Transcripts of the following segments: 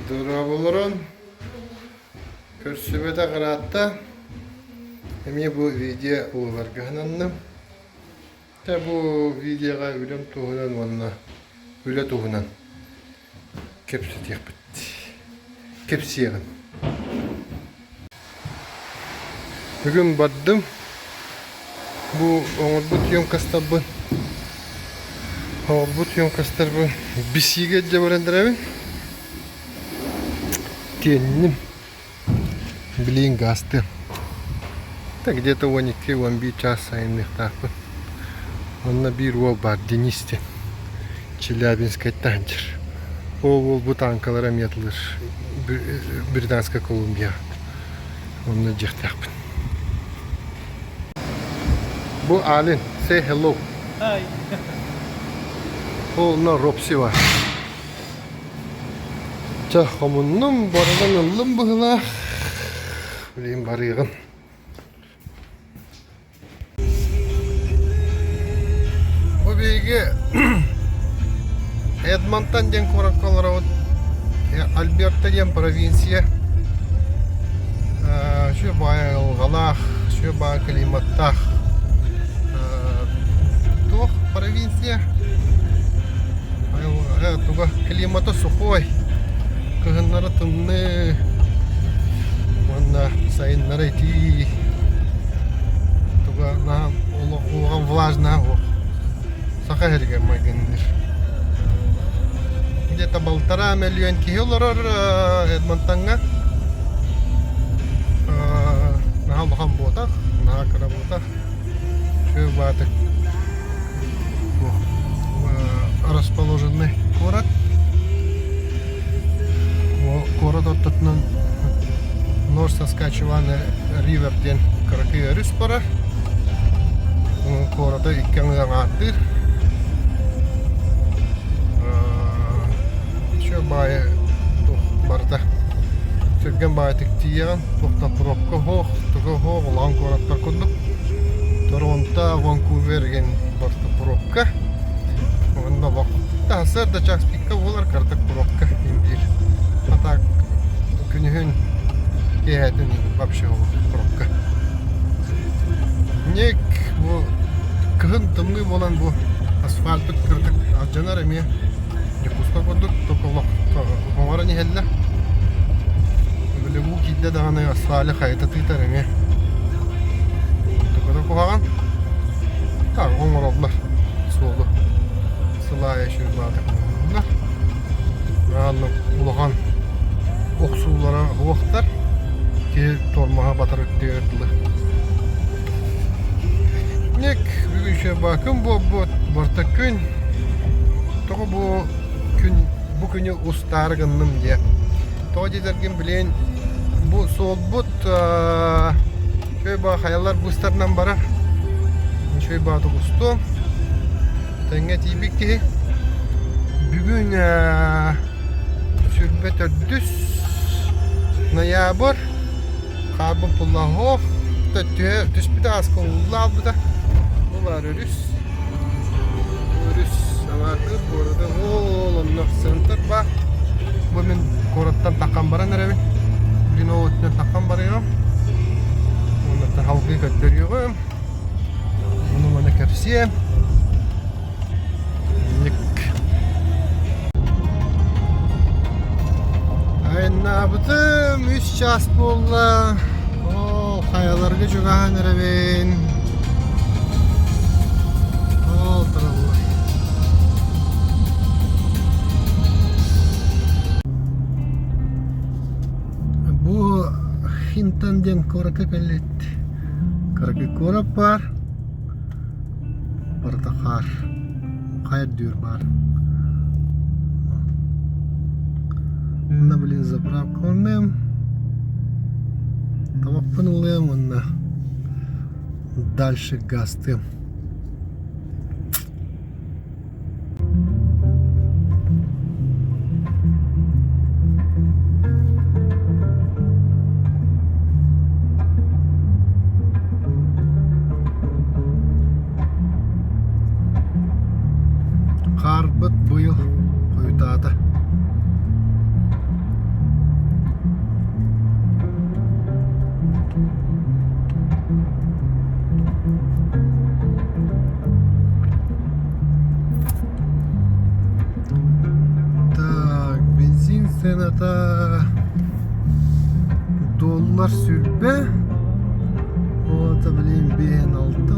Дорооболорун, көрсүбэтэх ыраатта. Эмиэ бу видео уоларга ананным. Дьэ бу видеоҕа үлэм туһунан уонна үлэ туһунан кэпсэтиэхпит. Кэпсиэҕим. Бүгүн бардым. Бу оҥорбут емкостарбын оҥорбут емкостарбын бисиигэ илдьэ баран эрэбин. Тиэнним. Билигин гаастыам. Так где-то 12-11 чаас сайынныахтаахпын. Онно биир уол баар Денис диэн. Челябинскайтан сылдьар. Ол уол бу тааҥкалары эмиэ атылыыр Британскай Колумбияҕа. Онно дьиэхтээхпин. Бу Алин, say hello. Hi. Ол онно Ропси бар. Чэ, хомуннум, барынан ыллым быһыылаах. Билигин барыаҕым. Бу биһиги Эдмонтон диэн куоракка олоробут. Альберта диэн провинция. Үчүгэй баай айылҕалаах, үчүгэй баай климаттаах туох провинция? Айылҕа туга климата сухой, кыһыннары тымныы уонна сайыннары итии туга наһаа улахан влажная суох. Саха сиригэр майгынныыр. Где-то полтора миллион киһи олорор Эдмонтоҥҥа. Наһаа улахан буотах, наһаа кыра буотах. Үчүгэй баатык расположенный куорат. Куорат ортотунан North Saskatchewan River диэн кыракый өрүс барар. Куораты икки аҥы аҥаардыыр. Еще баайы туох барыта түргэн баайытык тиийэҕин. Туох да пробка суох, туга суох, улахан куораттар курдук. Торонто, Ванкувер диэн барыта пробка. Онно олох сарсыарда час пикка буолар, кыратык пробка син биир. А так күнүһүн киэһэтин вообще пробка. Ник бу кыһын тымныы буолан бу асфальпыт кыратык алдьанар эмиэ Дьокуускай курдук только олох оҥорон иһэллэр. Били уу киирдэ даҕаны асфальы хайыта тыытар эмиэ. Төкөрө куһаҕан. Так оҥороллор суолу. Сыл аайы үчүгэй оҥоһуллар. Ааннык улахан охсуулара уохтар. Киһи тормоһа батар үрдүгэр дылы. Ник бүгүн Щербакын буолбут барыта күн. Тоҕо бу күн бу күнү устаары гынным диэ. Тоҕо диэтэргин билин бу суолбут үчүгэй баа хайалар быыстарынан барар. Үчүгэй баатык устуом. Тэҥҥэ тиийбит киһи. Бүгүн сүрбэ төрдүс ноябрь Хаарбын пуллаһоох түһэ түспүтэ ааска уулла аалбыта. Бу баар өрүс. Өрүс аҥаардыыр куораты ол онно центр баар. Бу мин куораттан таххан баран эрэбин. Билин ол өттүнэн таххан барыаҕым. Уонна салгыы көрдөрүөҕүм. Ону маны кэпсиэм. Айаннаабытым үс чаас буолла. Ол хайаларга чугаһаан эрэбин. Ол тураллар. Бу Хинтон диэн куоракка кэллит. Кыракый куорат баар. Барыта хаар. Хайа үрдүгэр баар. Онно блин заправка ылыныам. Табахпын ылыам уонна дальше газтыам. Хаарбыт быйыл хойутаата. Сыаната доллар 20, ол блин 5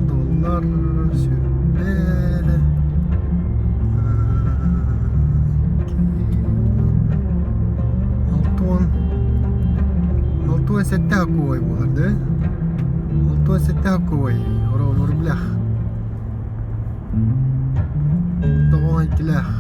доллар 20. Алтуон 67 хокуой буолар да? 67 хокуой в рублях. Тоҕо иккилээх.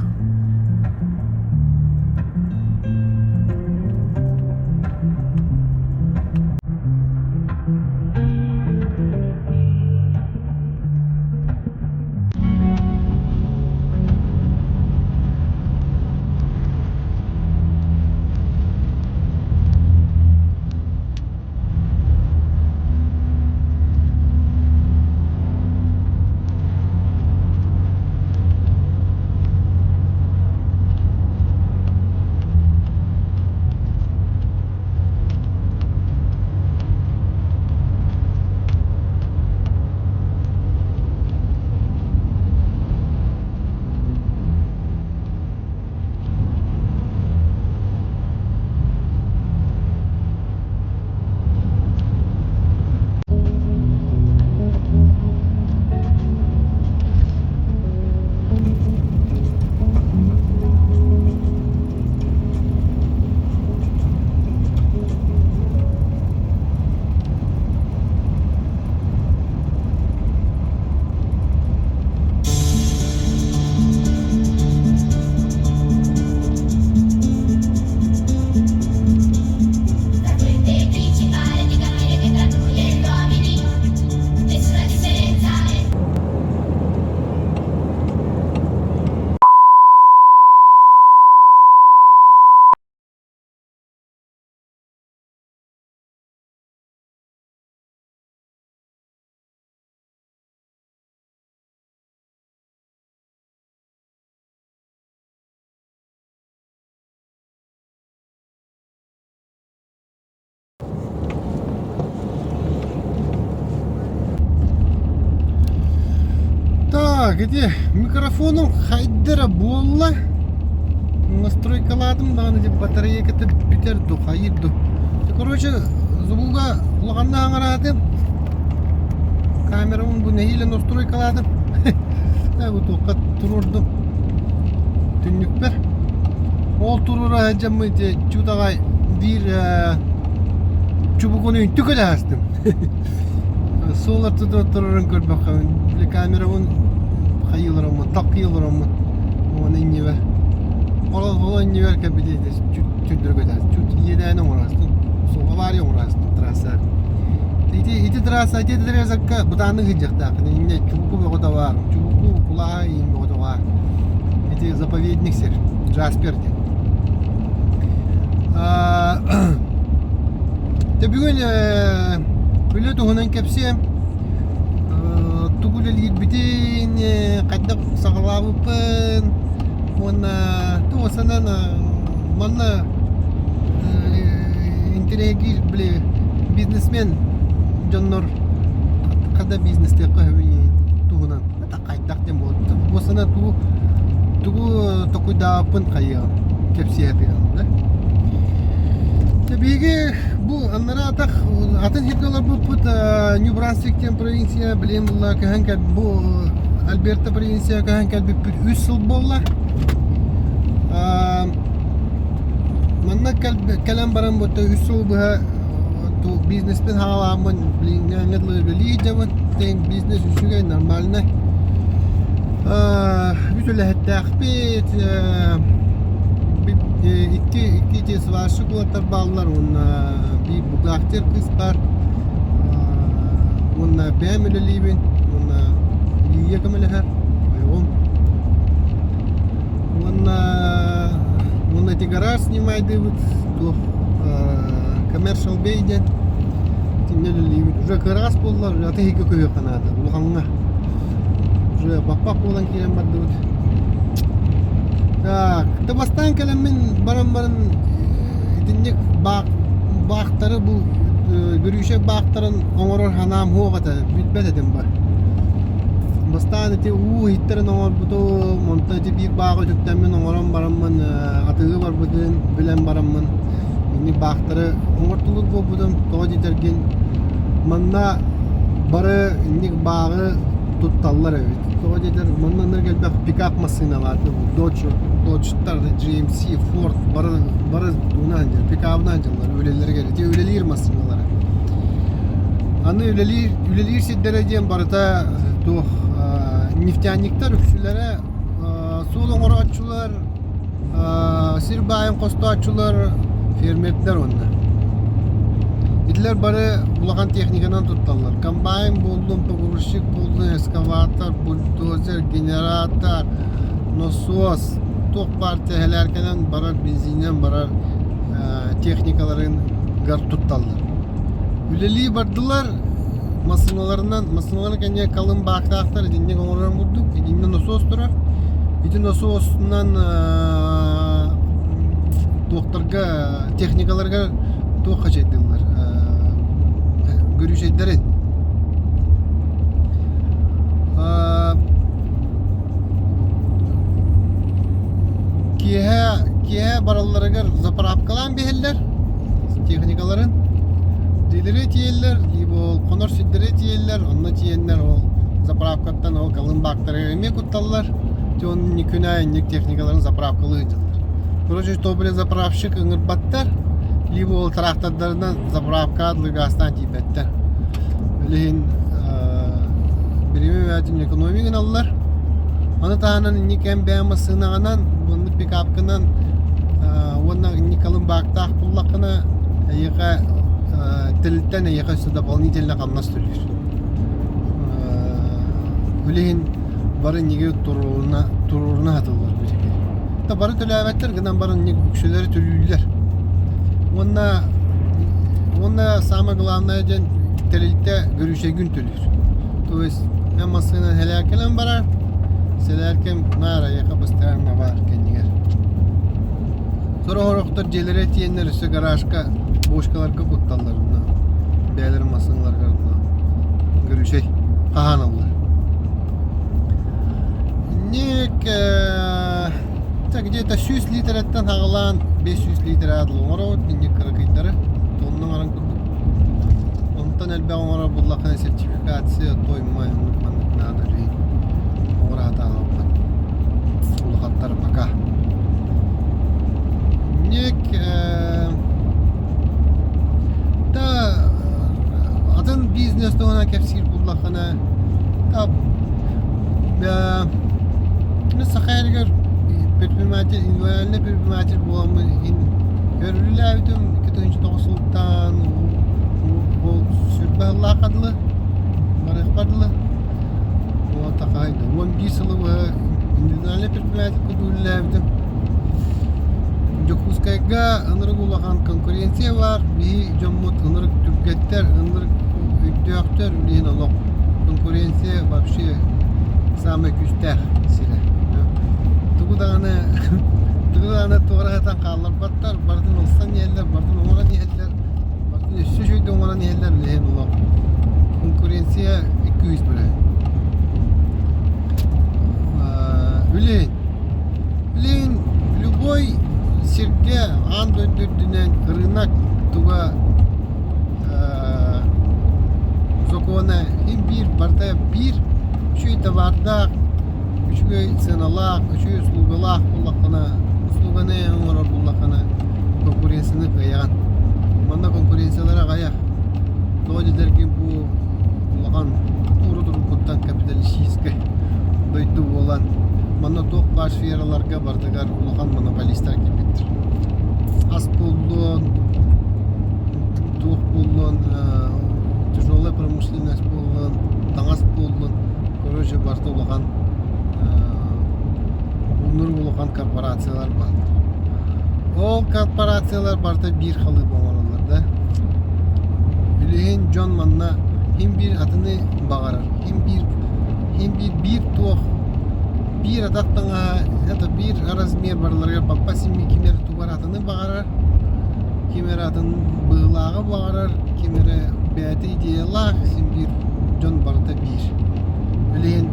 Так, ити микрофоным хайдара буолла. Настройкалаатым даҕаны ити батарейката бүтэр ду, хайыр ду. Короче, звуга улаханна аҥараатым. Камерабын бу нэһиилэ настройкалаатым. Бу туохха туруордум. Түннүкпэр. Ол туруора сылдьаммын ити чуут аҕай биир чубукуну үнтү көрө астым. Суол ортотугар турарын көрбөххө били камерабын хайыылараммын, таккыйылараммын уонна иннибэр ол ол иннибэр кэлбити чүрдүрү көтөөс чут иэдээн оҥоростун суолалаары оҥоростун трасса ити ити трасса ити трасса бытааннык сылдьыахтааххын иннэ чубуку бөҕө да баар чубуку кулаа иин бөҕө да баар ити заповедник сир Джаспер диэн Дьэ бүгүн үлэ туһунан кэпсиэм. Тугу үлэлиирбитин, хайдах саҕалаабыппын уонна туох санаан манна интэриэһиргиир били бизнесмен дьоннор хата бизнестиэххэ сөбүй туһунан хайдах диэн буолбута. Бу сана тугу тугу токуйдаабыппын хайыаҕым, кэпсиэ сатыаҕым да. Дьэ биһиги бу аннараа атах атын сиргэ олорбуппут Нью-Брансвик диэн провинция билигин булла көһөн кэл бу Альберта провинция көһөн кэлбиппит үс сыл буолла. Манна кэлэн баран бу үс сыл быһа бизнеспин хаалааммын билиҥҥээҥҥэ дылы үлэлии сылдьабын. Бизнес үчүгэй, нормально. Үс үлэһиттээхпит. Икки икки ити сварщик уолаттар бааллар уонна биир бухгалтер кыыс баар. Уонна бэйэм үлэлиибин уонна Лия көмөлөһөр ойоҕум. Уонна уонна ити гараж снимайдыыбыт туох Commercial Bay диэн итиннэ үлэлиибит. Уже кыараҕас буолла, уже атын иһиккэ көһүөххэ наада, улахаҥҥа. Уже баппах буолан киирэн бардыбыт. Так, да бастаан кэлэммин баран баран итинник баах баахтары бу бүрүүшэ баахтарын оҥорор санаам суох этэ, билбэт этим бар. Бастаан ити уу иһиттэрин оҥорбутум, онтон ити биир бааҕы үтүктэммин оҥорон бараммын атыыга барбытым. барбытын билэн бараммын инник баахтары оҥортулук буолбутум. Тоҕо диэтэргин манна бары инник бааҕы тутталлар эбит. Тоҕо диэтэр манна ынырык элбэх пикап массыыналаах Dodge, Dodge-тар, GMC, Ford бары бары тугунан дьыл пикабынан дьыллар үлэлэригэр ити үлэлиир массыыналара. Аны үлэлиир үлэлиир сирдэрэ диэн барыта туох нефтяниктар үксүлэрэ суол оҥорооччулар, сир баайын хостооччулар, фермердэр уонна. Итилэр бары улахан техниканан тутталлар. Комбайн буоллун, погрузчик буоллун, эскаватор, бульдозер, генератор, носуос, туох баар тэһэлээркэнэн барар, бензининэн барар техникаларын гар тутталлар. Үлэлии бардылар, массыыналарынан, массыыналары кэннигэр халыҥ баактаахтар итинник оҥорорун курдук, итиннэ носуос турар. Ити носуосунан туохтарга, техникаларга туох хачайдыыллар, көрүүчэйдэрин. Киэһэ, киэһэ баралларыгар заправкалаан биһэллэр техникаларын. Дьиэлэри тиийэллэр, либо ол хонор сирдэри тиийэллэр, онно тиийэннэр ол заправкаттан ол галын баактары эмиэ кутталлар. Дьон күн аайы инник техникаларын заправкалыы сылдьаллар. Короче, то заправщик ыҥырбаттар, либо ол трактордарынан заправкаҕа дылы газтаан тиийбэттэр. Билигин бириэмэ бэйэтин экономия гыналлар. Ону таһынан инник эн бэйэҥ массыынаҕынан, уонна пикапкынан уонна инник алын баактаах буллаххына, эйиэхэ тэрилтэн эйиэхэ өссө дополнительно хамнас төлүүр. Билигин бары инниги туруоруна туруоруна сатыыллар билигин. Да бары төлөөбөттөр гынан баран инник үксүлэри төлүүллэр. Уонна уонна самое главное диэн тэрилтэ көрүүчэйгин төлүүр. То есть эн массыынан сэлээркэлэн барар, сэлээркэм наар эйиэхэ постоянно баар кэннигэр. Сорох-сорохтор дьиэлэрэ тиийэннэр өссө гаражка, бочкаларга кутталлар онно. Бэйэлэрин массыыналарыгар онно көрүүчэй хаһааналлар. Инник так где-то 100 литрэттэн саҕалаан 500 литр аадыл оҥоробут инник кыракыйдары тонна оҥорон курдук. Онтон элбэх оҥорор буоллаххына сертификация той-май оннук маннык наада үлэһит оҥоро сатаабаппын. Улахаттар пока. Инник да атын бизнес туһунан кэпсиир буоллаххына да Саха эригэр предприниматель, индивидуальный предприниматель буоламмын иһин өрүллээбитим 2009 сылтан ол сүрбэ сыллаахха дылы барыахпар дылы уота хаһайда 11 сылы быһа индивидуальный предприниматель курдук үлэлээбитим. Дьокуускайга ынырык улахан конкуренция баар, биһи дьоммут ынырык түргэттэр, ынырык өйдөөхтөр, билигин олох конкуренция вообще саамай күүстээх сирэ. Тугу даҕаны тугу даҕаны туора сатан хаалларбаттар, барытын ылсан иһэллэр, барытын оҥорон иһэллэр, барытын өссө үчүгэйдик оҥорон иһэллэр, билигин олох конкуренция күүс бэрэ. Билигин билигин любой сиргэ аан дойду үрдүнэн рынок туга сокуона иһин биир барыта биир үчүгэй табаардаах, үчүгэй сыаналаах, үчүгэй услугалаах буоллаххына, услуганы оҥорор буоллаххына конкуренцияны кыайаҕын. Манна конкуренциялара аҕыйах. Тоҕо диэтэргин бу улахан урут-уруккуттан капиталистическай дойду буолан манна туох баар сфераларга барытыгар улахан монополистар киирбиттэр. Ас буоллун, туох буоллун, тяжелая промышленность буоллун, таҥас буоллун, короче, барыта улахан уннур улахан корпорациялар бааллар. Ол корпорациялар барыта биир халыып оҥороллор да. Билигин дьон манна ким биир атыны баҕарар, ким биир ким биир биир туох биир атах таҥаһа это биир размер барыларыгар баппа симми ким эрэ тугар атыны баҕарар, ким эрэ атын быһыылааҕы баҕарар, ким эрэ бэйэтэ идеялаах, син биир дьон барыта биир. Билигин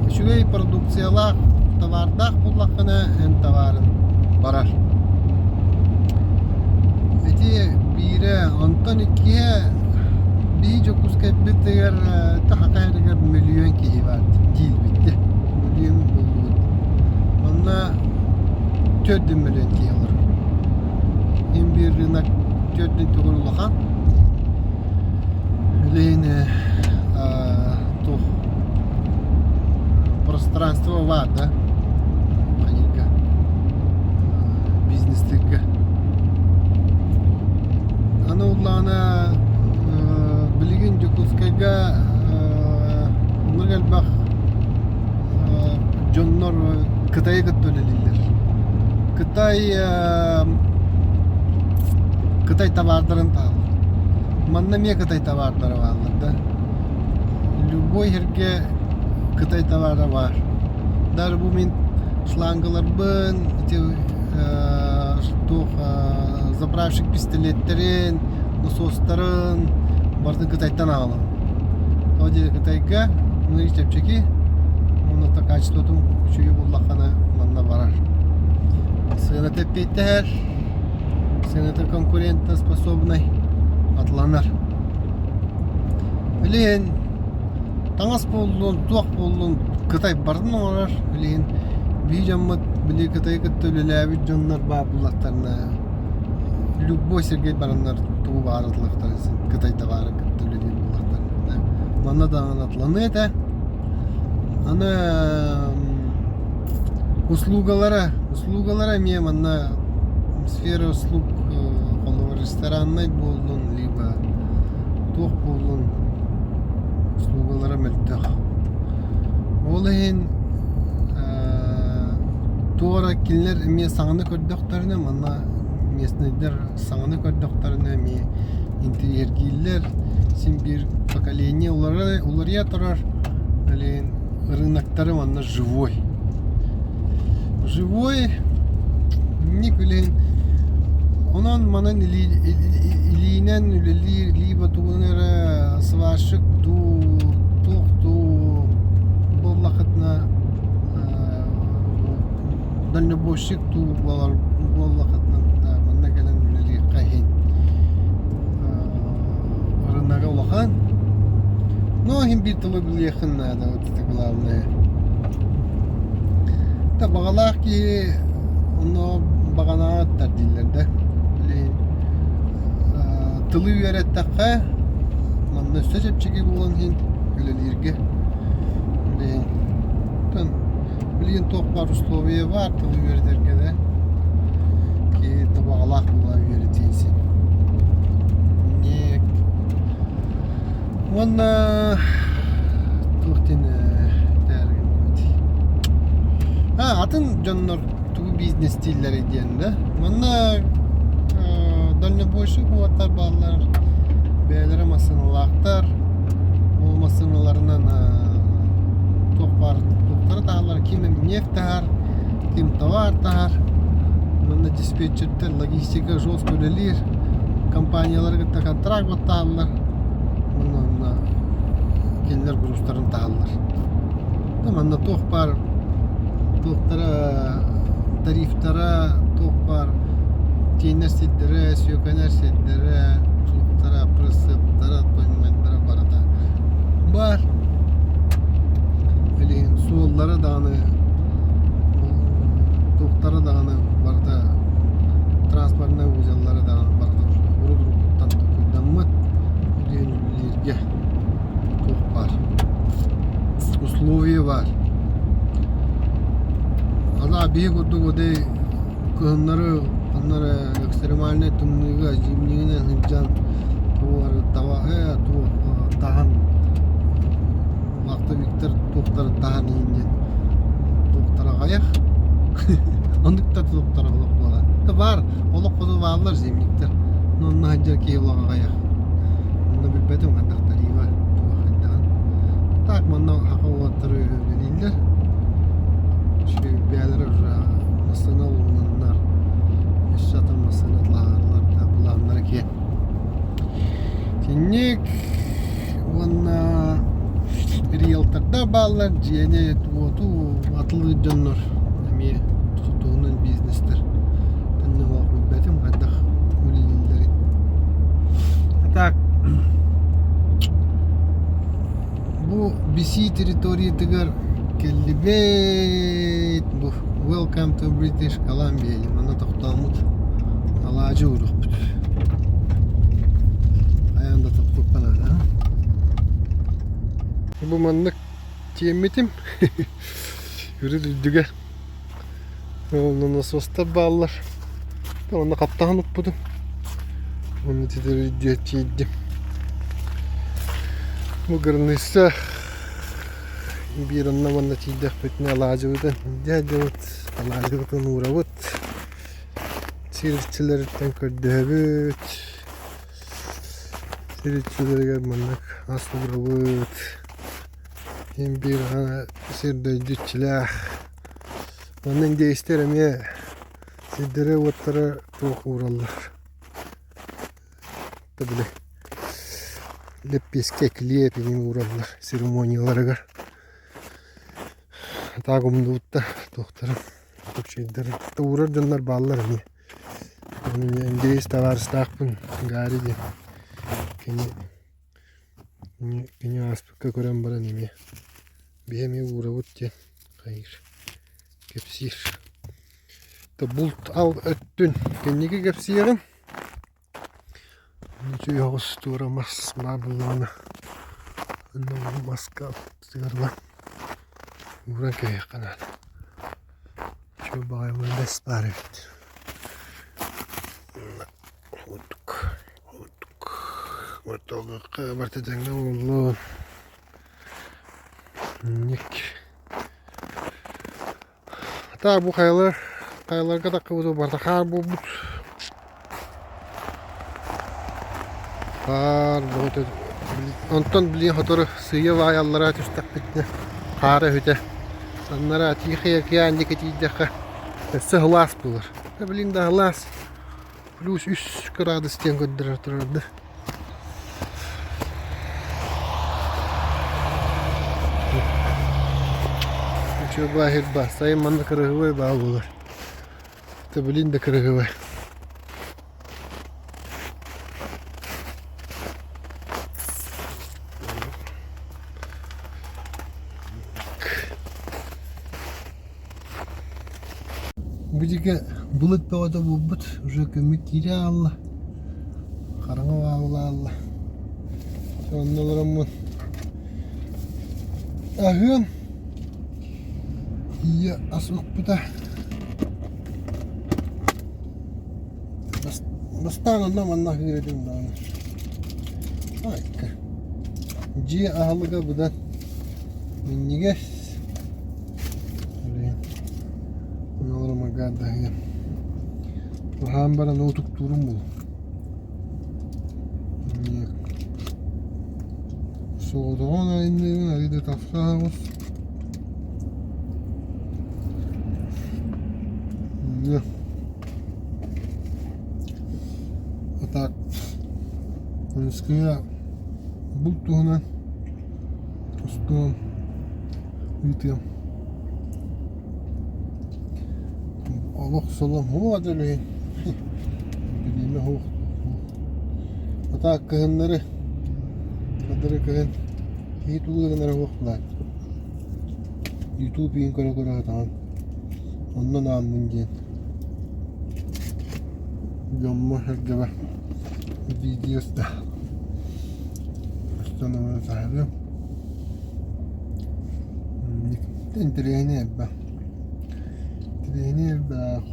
үчүгэй продукциялаах, товардаах буоллаххына эн товарын барар. аттыгар Саха сиригэр мөлүйүөн киһи баар диилбиттэ. Мөлүйүөн буолбут. Манна 4 мөлүйүөн киһи олорор. Иһин биир рынок төрдүн төгүл улахан. Билигин туох пространство баар да хайыырга бизнестэргэ. Аны уллаҕына билигин Дьокуускайга оннук элбэх дьоннор Кытайы кытта үлэлииллэр. Кытай Кытай табаардарын таһаллар. Манна эмиэ Кытай табаардара бааллар да. Любой сиргэ Кытай табаара баар. Даже бу мин шлангаларбын, ити туох заправщик пистолеттэрин, насостарын барытын Кытайтан аҕалабын. Тоҕо диэтэр Кытайга ну чэпчэки, уонна качествотун үчүгэй буллаххына манна барар. Сыаната эппиэттэһэр, сыаната конкурентоспособнай атланар. Билигин таҥас буоллун, туох буоллун Кытай барытын оҥорор. Билигин биһи дьоммут били Кытайы кытта үлэлээбит дьоннор баар буоллахтарына любой сиргэ бараннар тугу баҕарар ылыахтарын син Кытай табаарын кытта үлэлиир буоллахтарына манна даҕаны атланыа этэ. Аны услугалара, услугалара эмиэ манна сфера услуг холобур рестораннай буоллун, либо туох буоллун услугалара мөлтөх. Ол иһин туора кинилэр эмиэ саҥаны көрдөхтөрүнэ манна местнайдар саҥаны көрдөхтөрүнэ эмиэ интириэһиргииллэр, син биир поколение уларыйа турар, блин рыноктары манна живой. Живой инник билигин онон манан илиинэн үлэлиир либо тугунан эрэ сварщик дуу туох дуу буоллахытына дальнобойщик дуу буолар буоллахытына манна кэлэн үлэлиэххэ иһин рынога улахан но иһин биир тылы билиэххин наада вот это главное да баҕалаах киһи онно баҕанаҕа ыттар дииллэр да билигин тылы үөрэттэххэ манна өссө чэпчэки буолан иһин үлэлииргэ билигин билигин туох баар условия баар тылы үөрэтэргэ да киһи да баҕалаах буола үөрэтиэн син Уонна туох диэн А, атын дьоннор тугу бизнестииллэрий диэн да. Манна дальнобойщик уолаттар бааллар, бэйэлэрэ массыыналаахтар. Ол массыыналарынан туох баар туохтары таһаллар, ким нефть таһар, ким товар таһар. Манна диспетчердэр логистика жестко үлэлиир. Компаниялары кытта контракт баттааллар. Уонна онно кинилэр грузтарын таһаллар. Манна туох баар туохтара тарифтара туох баар тиэнэр сирдэрэ, сүөкэнэр сирдэрэ, туохтара, прицептара, понимайдара барыта баар. Билигин суоллара даҕаны туохтара даҕаны барыта транспортнай узеллара даҕаны барыта урут-уруккуттан толкуйдаммыт диэн үлэлииргэ туох баар условие баар. Ана биһи курдук отой кыһыннары ханна эрэ экстремальнай тымныыга зимнигинэн сылдьан туох эрэ таба ээ туох таһан вахтовиктар туохтарын таһан иһин диэн туохтара аҕыйах оннуктар туохтара олох буолар да баар олох хоту бааллар зимниктэр но онно сылдьар киһи олох аҕыйах онно билбэтим хайдахтарыыба туох хайдаҕын так манна саха уолаттара үлэлииллэр үчүгэй бэйэлэрэ уже массыына уурунаннар өссө атын массыына лааҕырлар да былааннара киэҥ итинник Уонна риэлтордар бааллар, дьиэни, уоту атылыыр дьоннор эмиэ туһунан бизнестэр. Онно олох билбэтим хайдах үлэлииллэрин. А так. BC территориятыгар кэллибит. Бу Welcome to British Columbia диэн манна тохтооммут алаадьы уруохпут. Хайаан да тохтуохха наада. Бу маннык тиэммитим. Үрүт үрдүгэ. Онно насостар бааллар. Онно хаптаһан укпутум. Онно тиийдим тиийдим. Бу граница биир онно манна тиийдэхпитинэ алаадьыбытын илдьэ сылдьабыт, алаадьыбытын уурабыт. Сир иччилэриттэн көрдөһөбүт. Сир иччилэригэр маннык ас уурабыт. Иһин биир сир-дойду иччилээх. Манна индейстэр эмиэ сирдэри-уоттары туох уураллар. Били лэппиэскэ, килиэп иҥин уураллар церемонияларыгар. Так умнубуттар туохтарын, тупчайдарын. Уурар дьоннор бааллар эмиэ. Индеец табаарыстаахпын Гарри диэн. Кини Кини ааспыкка көрөн баран эмиэ биһи эмиэ уурабыт диэн хайыыр кэпсиир. Булт ал өттүн кэнники кэпсиэҕим. Үчүгэй оҕус туора мас баар буоллаҕына онно маска сыарла ууран кэбиһиэххэ наада. Үчүгэй баҕайы бэс баар эбит. Ортолооххо барыта тэҥҥэ буоллун. Инник. Так бу хайалар хайаларга таххыбыт барыта хаар буолбут. Хаар бөҕөтө. Онтон билигин сотору сыыйа-баайа аллараа түстэхпитинэ хаара үһүтэ. Аннараа Тихий океан диэки тиийдэххэ өссө сылаас буолар. Билигин да сылаас. Плюс үс кыраадыс диэн көрдөрөр турар да. Үчүгэй баһыр баар. Сайын манна кыраһыабай баа буолар. Это блин да кыраһыабай. Бу диэки былыт бөҕөтө буолбут, уже көмүк киирэ хаалла, хараҥа хаалла. Онно олороммун аһыам, ийэ ас укпута. Бастаан онно манна аһыыр этим даҕаны. Айка. Дьиэ аһылыга быдан минньигэс. Аһаан баран утуктуурум буолуо. Соҕотоҕун айанныыбын арыый да тахса аһаҕас. А так Аныскыга булт туһунан устуом ыытыам. Олох солом һуох да билигин билиимэ һуох А так кыһыннары кыһыннары кыһын киһи тугу да гынара һуох былаат Ютуб иһин көрө-көрө сатаҕын онно нааммын диэн дьоммор-сэргэбэр видео устан таһаарыам Интэриэһинэй элбэх. Интэриэһинэй элбэх.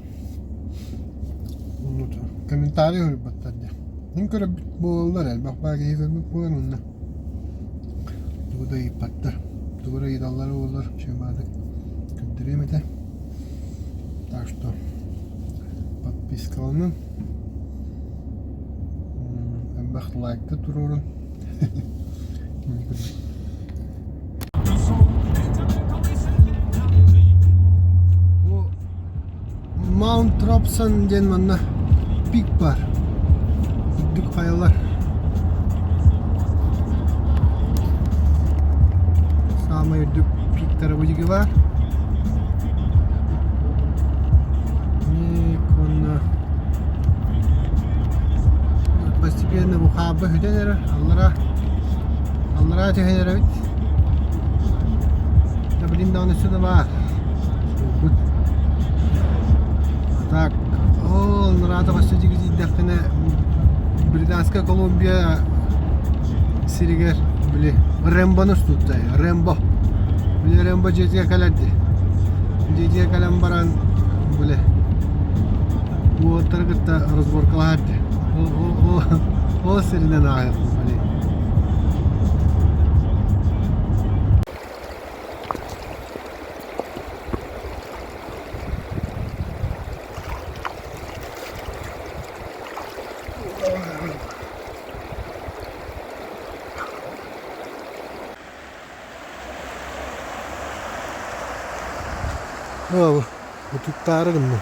Комментарий суруйбаттар дии. Мин көрөрбүт буолаллар элбэх баар киһи көрбүт буолан уонна тугу да ыйыппаттар. Тугу эрэ ыйыталлара буоллар үчүгэй көрдөрүөм этэ. Так что подпискаланын, элбэх лайкта туруорун. Бу Маунт Робсон диэн манна пик баар. Үрдүк хайалар. Саамай үрдүк пиктара бу диги баар. Уонна постепенно бу хаарба сүтэн эрэр. Аллараа аллараа түһэн эрэбит. Билин даҕаны өссө да баар. Суолбут. А так, ол нараата өссө дьигитийдэххинэ Британская Колумбия сиригэр били Рэмбоны устубуттар. Рэмбо. Били Рэмбо дьиэтигэр кэлэр дии. Дьиэтигэр кэлэн баран били уолаттары кытта разборкалаһар дии. Ол, ол, ол сиринэн ааһыахпын били. Утуктаары гынным.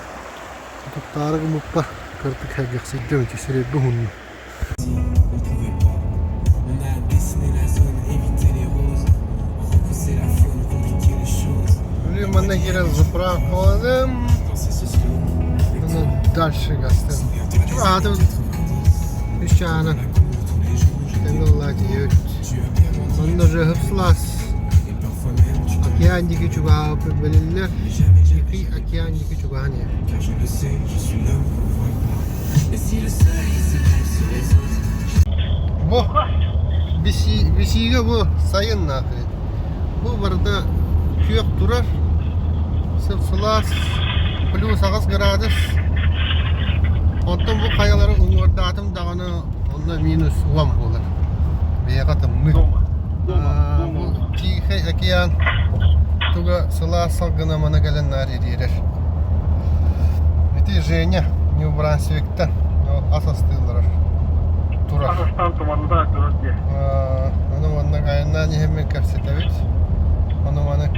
Утуктаары гыммыппар кырдьык сэргэхсийдим ити сирэйбин уһуннум. On pouvait pas. On a dessiné la zone, évité les roses, repoussé la faune, compliqué les choses. Блин, манна киирэн заправкаланым. Danser ce slow, avec Аны toi. дальше гастым. Souviens-toi des Аатым années 90. үс чаана La cour tous les jours, j'étais тэҥҥэ тиийэбит. Tu as bien menti, Онно же сылаас et parfois même tu t'en океан диэки чугаһаабыт бэлиллэр. Mais jamais, jamais, Тихий jamais. океан диэки чугаһаан иһэр. Car je le sais, je suis l'homme qu'on voit pas. Et si le soleil se lève sur les autres, Бу бисиигэ бу сайын нахрен. Бу барыта күөх турар, сып-сылаас, плюс 8 градус. Оттон бу хайалары уҥуордаатым даҕаны онно минус 10 буолар. Биһиэхэ тымныы. Бу Тихий океан туга сылаас салгына маны кэлэн наар ириэрэр. Ити Женя Нью-Брансвиктан ас астыыллар турар. Казахстан туманында турар дии. Ону манна айаннаан иһэммин кэпсэтэбит. Ону маны